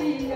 Eh,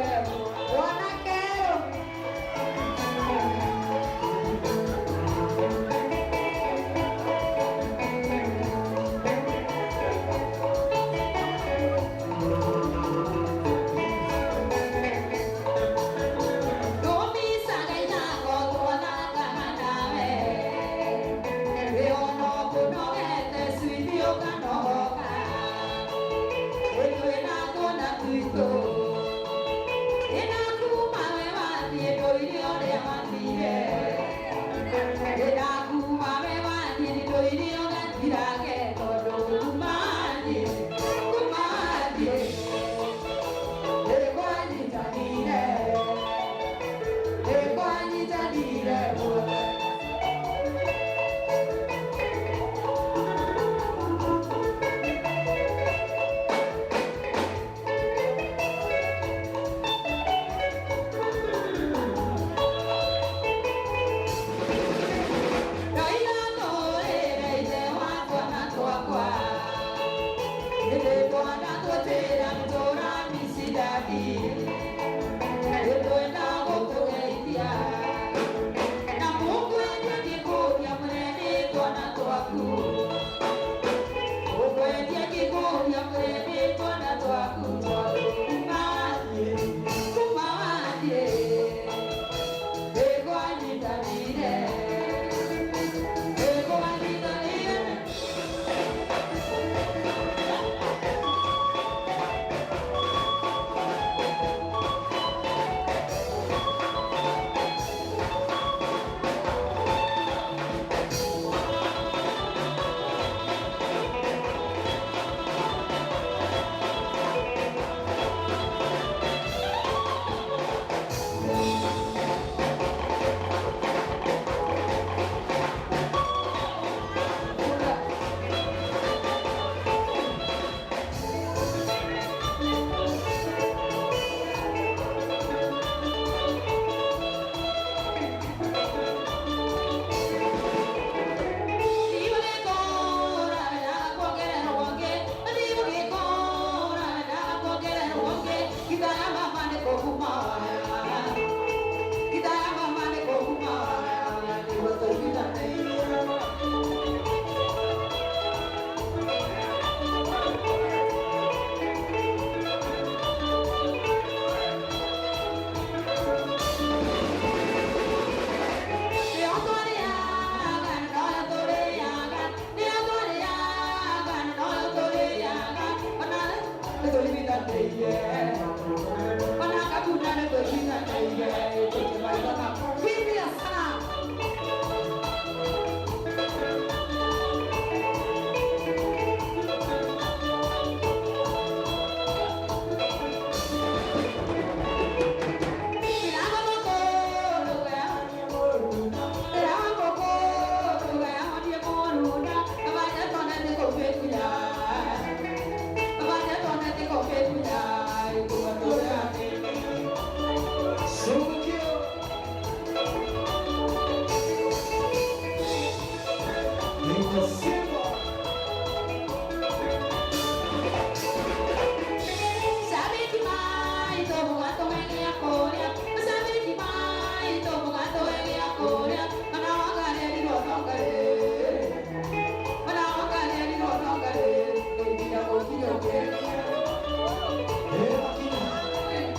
Makina.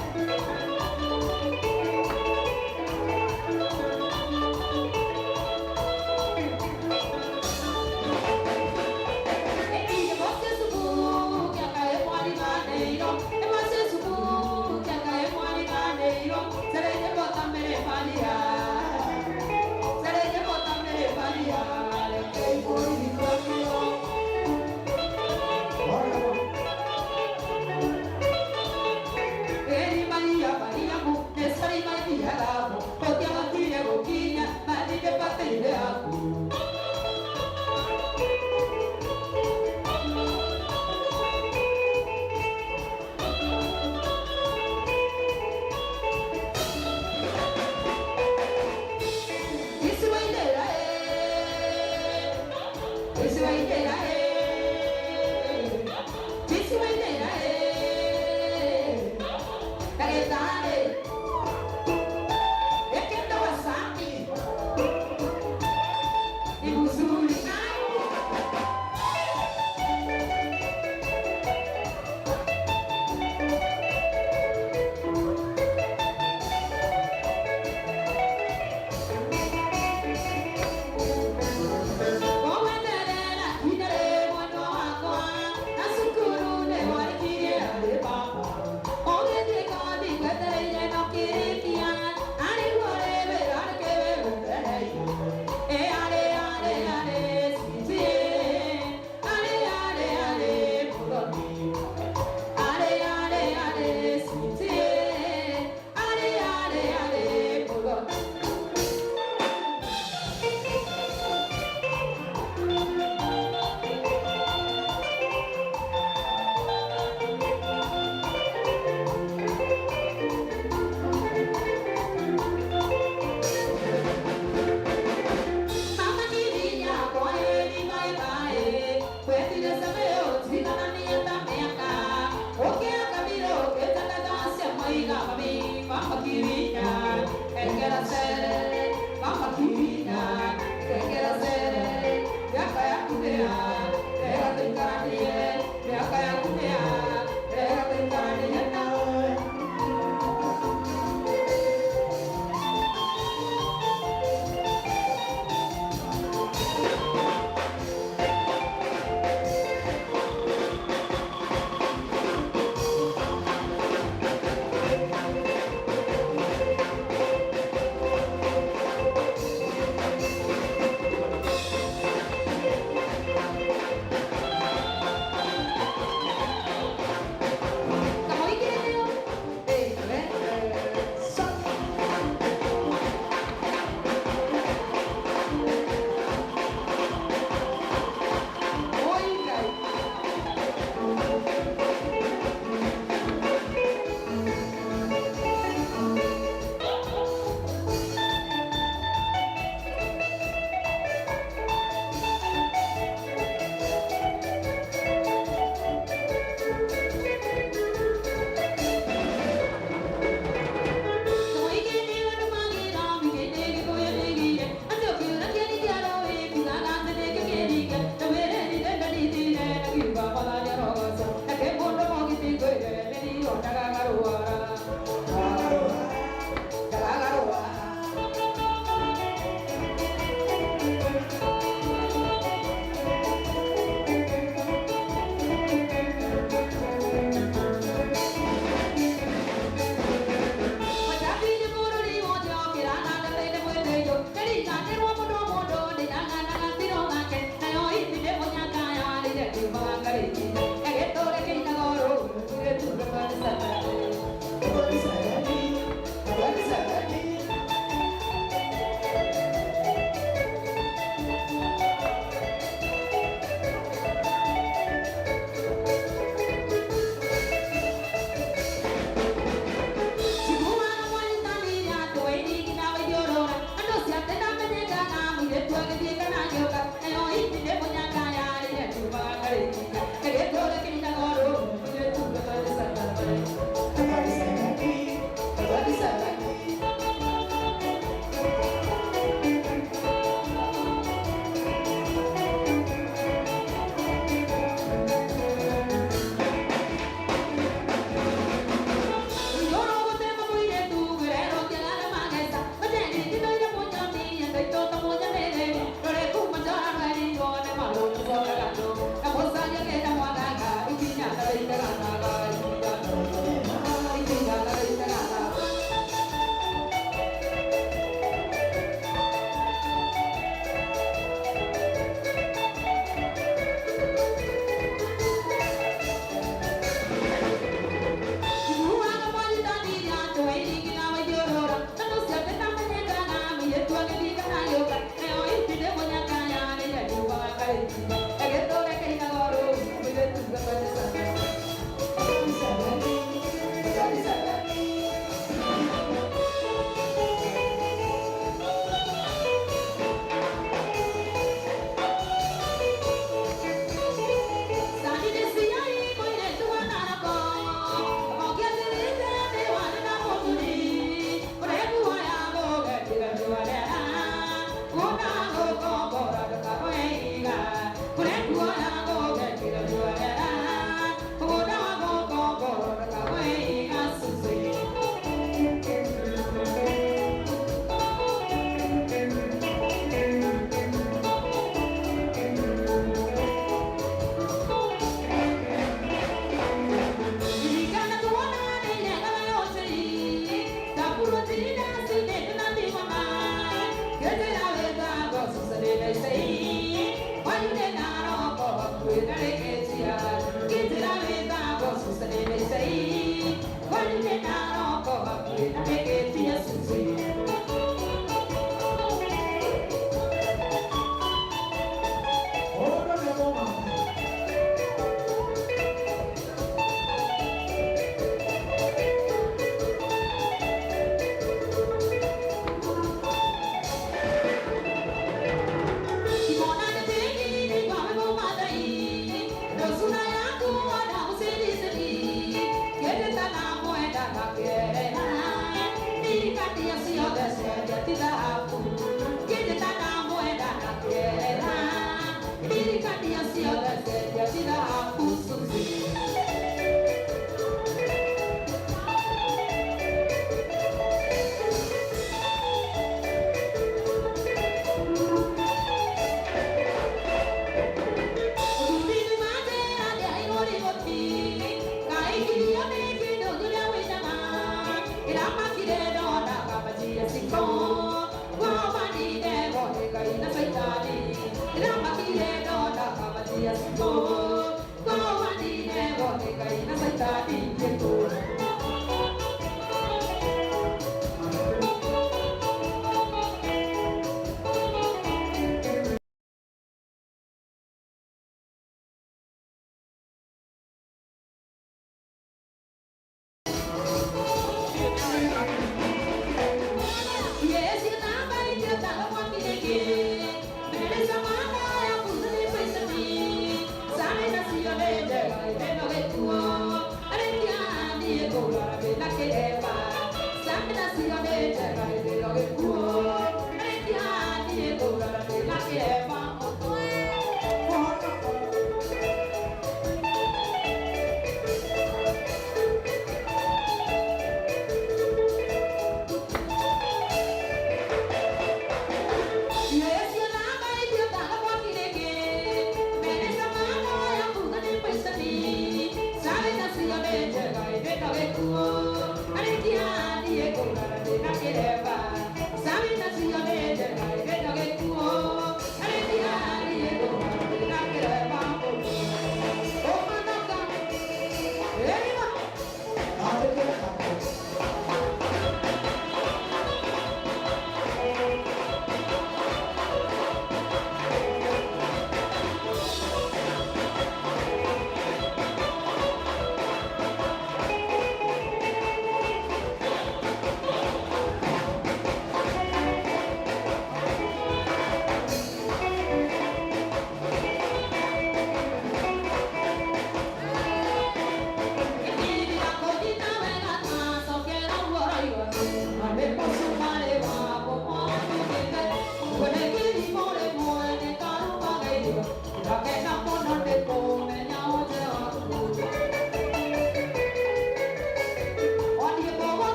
Ndagĩtarĩ ĩkĩndwo safi ni mzuri ai. Owenderera kinere mwana wakwa na cukuru nĩ warĩkirie arĩ baba ũgĩthiĩ kothi ngwetereire.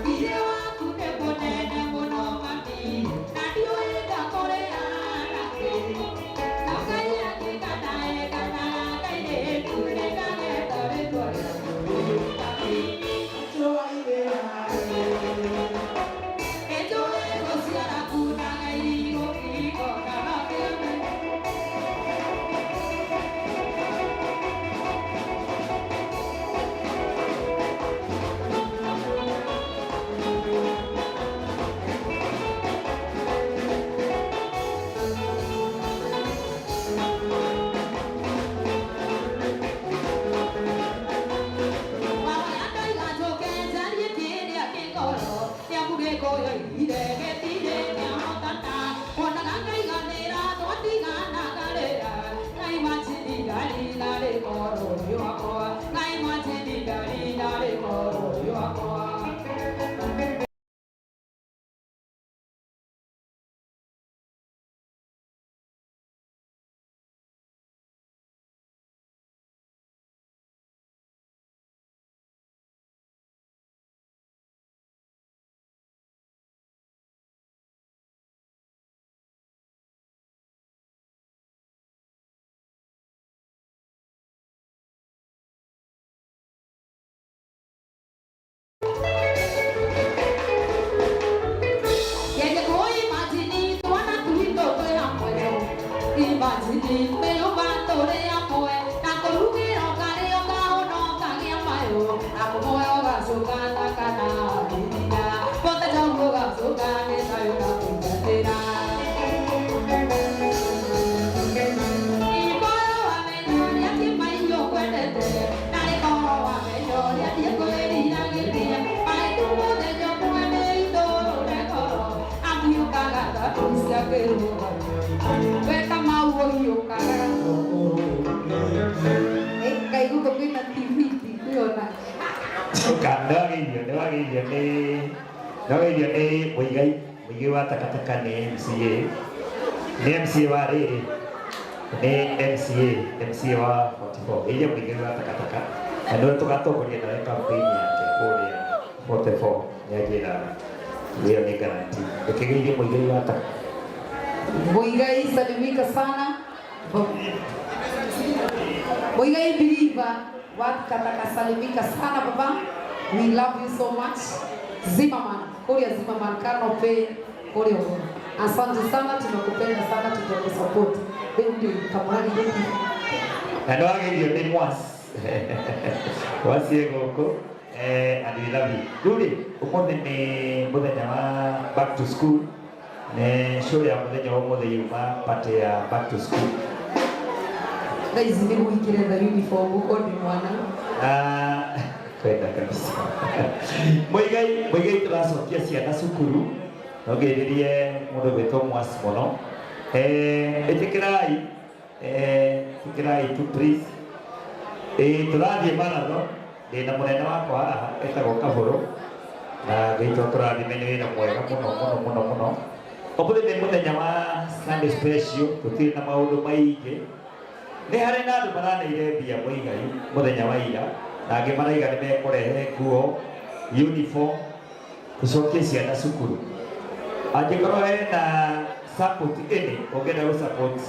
Ire Ndaiguire gĩtirĩ kĩahotana wonaga ngaiganĩra twatiganaga rĩra Ngai machini ndari ndarĩ korwo ũrĩ wakwa Ngai machini ndari ndarĩ korwo ũrĩ wakwa. Weka mau ũhiũkaga Ngai gũkũ kwĩna TV ndikuona. Nĩwagĩirio nĩwagĩirio nĩ nĩwagĩirio nĩ Mũigai Mũigai wa takataka nĩ MCA nĩ MCA wa rĩrĩ nĩ MCA MCA wa 44 geithia Mũigai wa takataka na nĩwe tũgatongoria nawe campaign yake kũrĩa 44 nĩanjĩra ĩyo nĩ guarantee ndũkĩgeithie Mũigai wa takataka. Muigai salimika sana. Muigai believer wakataka salimika sana baba. We love you so much. Zimmerman, Kuria Zimmerman Kanope Kuria. Asante sana, tunakupenda sana, tutakusupport. Wewe ndio kamuragi yetu. Na nĩwagĩirio nĩ mwas wacie gũkũ and we love you. Rĩu rĩ ũmũthĩ nĩ mũthenya wa back to school nĩ show ya mũthenya wa ũmũthĩ yuma party ya back to school. Thaa ici nĩ gwĩkĩre the uniform uko ndi mwana. Ah, kwenda kabisa. Muigai Muigai tũracokia ciana cukuru no ngeithĩrie mũndũ gwĩtwo Mwasi mũno ĩtĩkĩrai ĩtĩkĩrai tu please tũrathiĩ marathon ndĩna mũnene wakwa haha etagwo Kabũrũ na Ngai tũrathime nĩ wĩra mwega mũno mũno mũno mũno. Ũmũthĩ nĩ mũthenya wa Sunday special tũtirĩ na maũndũ maingĩ nĩ harĩ na andũ maraneire mbia Mũigai mũthenya wa ira na angĩ maraiga nĩ mekũrehe nguo uniform tũcokie ciana cukuru angĩkorwo hena support ĩnĩ ũngĩenda gũ support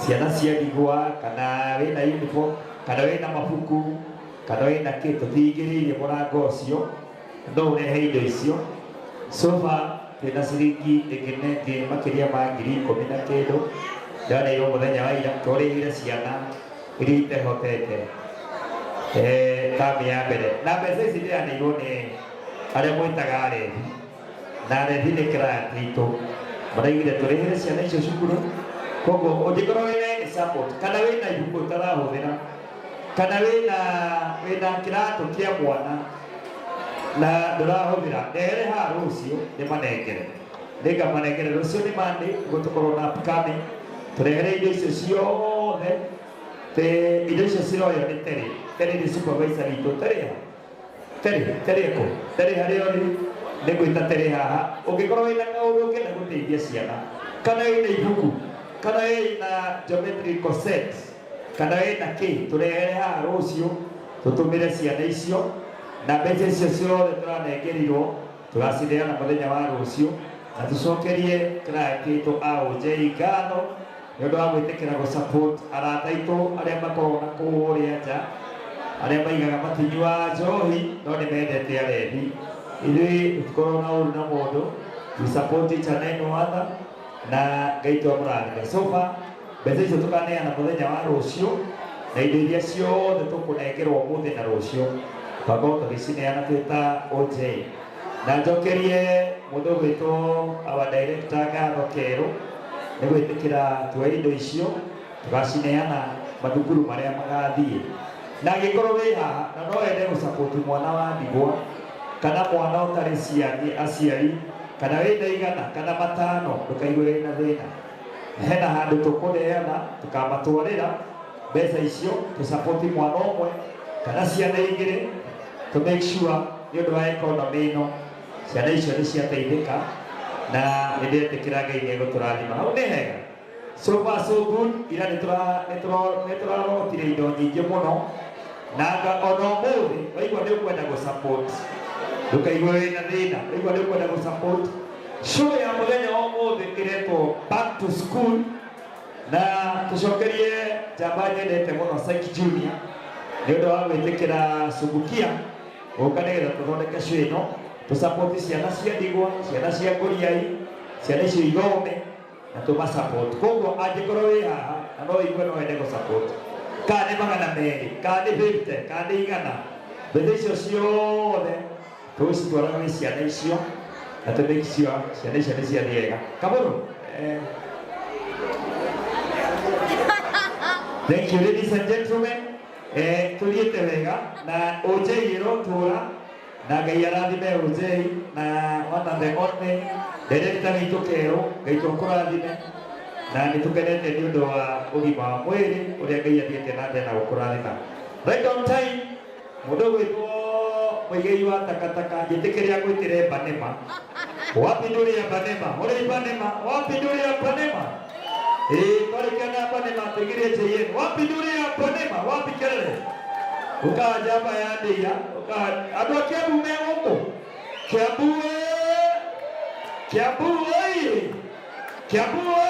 ciana cia ndigwa kana wĩna uniform kana wĩna mabuku kana wĩna kĩ tũtingĩrĩirie mũrango ũcio no ũrehe indo icio. So far twĩna ciringi ĩngĩ na ĩngĩ makĩria ma 10,000 na kĩndũ ndaneirwo mũthenya wa ira tũrĩhire ciana iria itehotete tamu ya mbere na mbeca ici ndĩraneirwo nĩ arĩa mwĩtaga arethi na arethi nĩ client itũ maraigire tũrĩhĩre ciana icio cukuru koguo ũngĩkorwo wĩna any support kana wĩna ibuku ũtarahũthĩra kana wĩna kĩratũ kĩa mwana na ndũrahũthĩra ndehere haha rũciũ ndĩmanengere nĩngamanengere rũciũ nĩ Monday nĩguo tũkorwo na upcoming tũrehere indo icio ciothe indo icio ciroywo nĩ Terry. Terry nĩ supervisor witũ. Terry ha Terry Terry eko Terry harĩa ũrĩ nĩ ngwĩta Terry haha ũngĩkorwo wĩna kaũndũ ũngĩenda gũteithia ciana kana wĩna ibuku kana wĩna geometrical set kana wĩna kĩ tũrehere haha rũciũ tũtũmĩre ciana icio na mbeca icio ciothe tũranengerirwo tũgacineana mũthenya wa rũciũ na tũcokerie client itũ a OJ ngatho nĩ ũndũ wa gwĩtĩkĩra gũ support arata aitũ arĩa makoragwo na kũrĩa nja arĩa maigaga matinyuaga njohi no nĩ mendete arethi ithuĩ tũtikoragwo na ũru na mũndũ we support each and any other na Ngai twamũrathime. So far mbeca icio tũkaneana mũthenya wa rũciũ na indo iria ciothe tũkũnengerwo ũmũthĩ na rũciũ twakorwo tũgĩcineana twĩ ta OJ na njokerie mũndũ ũgwĩtwo our director ngatho kerũ nĩ gwĩtĩkĩra tuoe indo icio tũgacineana mathukuru marĩa magathiĩ na angĩkorwo wĩ haha na no wende gũ support mwana wa ndigwa kana mwana ũtarĩ ciani aciari Kana wĩna 100 kana 5, ndũkaigue wĩna thĩna. Hena handũ tũkũneana, tũkamatwarĩra mbeca icio, tũsapoti mwana ũmwe kana ciana 2, to make sure nĩ ũndũ wa economy ĩno ciana icio nĩ ciateithĩka, na nĩ ndĩretĩkĩra Ngai nĩ egũtũrathima. Hau nĩ hega. So far so good. Ira nĩ tũrarotire indo nyingĩ mũno, na nga ona ũmũthĩ waigua nĩ ũkwenda gũ support, ndũkaigue wĩna thĩna. Waigua nĩ ũkwenda gũ support show ya mũthenya wa ũmũthĩ ĩretwo Back to School, na tũcokerie njamba nyendete mũno, Psych Junior, nĩ ũndũ wa gwĩtĩkĩra Subukia gũka nĩgetha tũthondeke show ĩno, tũsapoti ciana cia ndigwa, ciana cia ngũriai, ciana icio ithome na tũmasupport. Koguo angĩkorwo wĩ haha na no ũigue no wende gũ support, kana nĩ 200, kana nĩ 50, kana nĩ 100, mbeca icio ciothe tũgũcitwara gwĩ ciana icio na tũ make sure ciana icio nĩ ciathiĩ wega. Kabũrũ, thank you, ladies and gentlemen. Tũthiĩte wega na ũnjei ĩrotũra, na Ngai arathime ũnjei na one and the only director witũ Kerũ. Ngai tũkũrathime, na nĩ tũkenete nĩ ũndũ wa ũgima wa mwĩrĩ ũrĩa Ngai athiĩte na mbere na gũkũrathima. Right on time, mũndũ ũgwĩtwo mũigei wa takataka, njĩtĩkĩria ngwĩtĩre Banema. Wapi ndũrĩ ya Banema? Ũrĩ Banema? Wapi ndũrĩ ya Banema? Ĩĩ, twarĩkia na Banema tũingĩrie JN. Wapi ndũrĩ ya Banema? Wapi kelele? Ũkaga njamba ya ndĩa, ũkaga andũ a Kiambu me gũkũ. Kiambu ĩ! Kiambu oi! Kiambu oi!